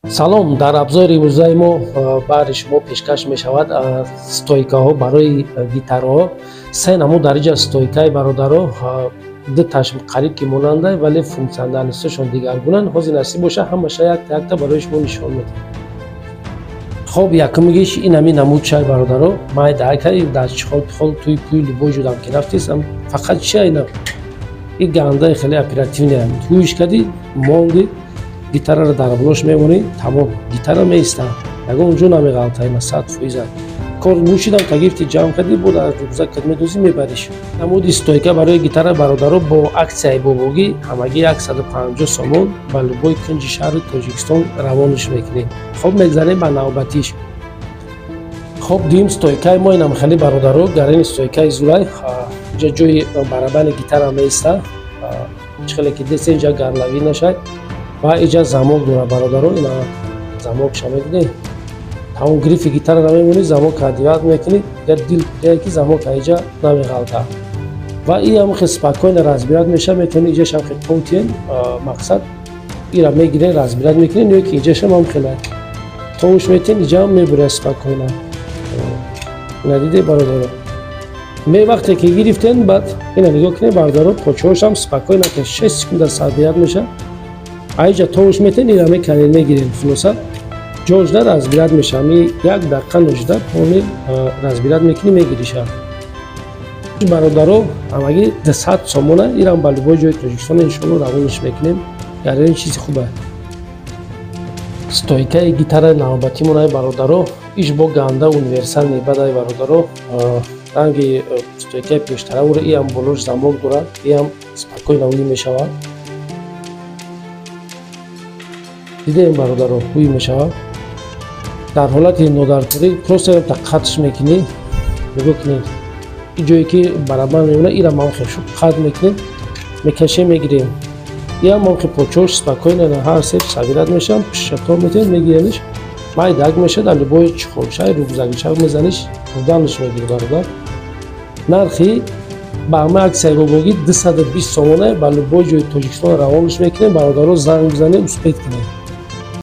Салом, дар абзори имрӯзаи мо баҳри шумо пешкаш мешавад стойкаҳо барои гитараҳо. Се намуд дар инҷа стойкаи, бародаро, дуташ қариб ки монанда, вале функциональность ошон дигаргунанд. Ҳозир насиб боша, ҳамаша якта якта барои шумо нишон медиҳам. Хоб, якумгиш ин ҳамин намуд чай, бародаро, майдаакай дар чихол пихол, туи пӯи, любой ҷудам ки рафтисам. Фақат чи айна и гандаи хеле оперативный, ҳуиш кардӣ, монди, гитараро дар болош мемонӣ, тамом, гитара меиста, ягон ҷо намеғалта. Ина 100%. Кор мушидам та гирифти, ҷамъ кардӣ, бо дар рюкзакат медозӣ, мебариш. Намуди стойка барои гитара, бародаро, бо аксияи бобогӣ ҳамагӣ 150 сомон, ба любой кунҷи шаҳри Тоҷикистон равонаш мекунем. Хоб, мегзарем ба навбатиш. Хоб, дуюм стойкаи мо инам хеле, бародаро, гарини стойкаи зурай. Инҷа ҷои барабани гитара меиста, чӣ хеле ки десе, инҷа горловина шай ва иҷа замок дора, бародаро. Ина замокша мебинед, тамом, грифи гитараро мемонӣ, замок одевать мекунӣ, дигар дил ки замок аиҷа намеғалта. Ва иам хе спокойно разбирать меша, метавонӣ иҷашам хе товтиен, мақсад ира мегирен, разбирать мекунен, ё ки иҷашам ҳам хеле товуш метиҳен, иҷаам мебуря спокойно. Ина диде, бародаро, ме вақте ки гирифтен, баъд ина нигоҳ кунед, бародаро, почоашам спокойно ки 6 секунда собирать меша. Аиҷа товуш метиҳен, ира меканен, мегирен, хулоса, ҷожда разбирать меша. Ами як дақиқа нужда полный разбирать мекунӣ, мегириша. Бародаро, ҳамагӣ 200 сомона. Ирам ба любой ҷои Тоҷикистон иншоалло равонаш мекунем. Гарин чизи хуба. Стойкаи гитараи навбатимонай, бародаро, иш бо ганда универсальный бадай, бародаро. Ранги стойкаи пештара ура, иам болош замок дорад, иам спокойно уй мешавад. Дидаем, бародаро, ҳуй мешавад. Дар ҳолати нодаркорӣ просто қатш мекунӣ. Нигоҳ кунед, и ҷое ки барабан мемонад, ира мамхе қатъ мекунем, мекашем, мегирем. Иам мамхе почош спокойно ҳар се собирать мешаванд, пишато метавонед, мегирениш, майдак мешавад, дар любой чихолчай, рюкзакча мезаниш, бурданаш мегири. Бародар, нархи ба ҳама аксияи бобогӣ 220 сомона, ба любой ҷои Тоҷикистон равонаш мекунем. Бародаро, занг бизанед, успеть кунед.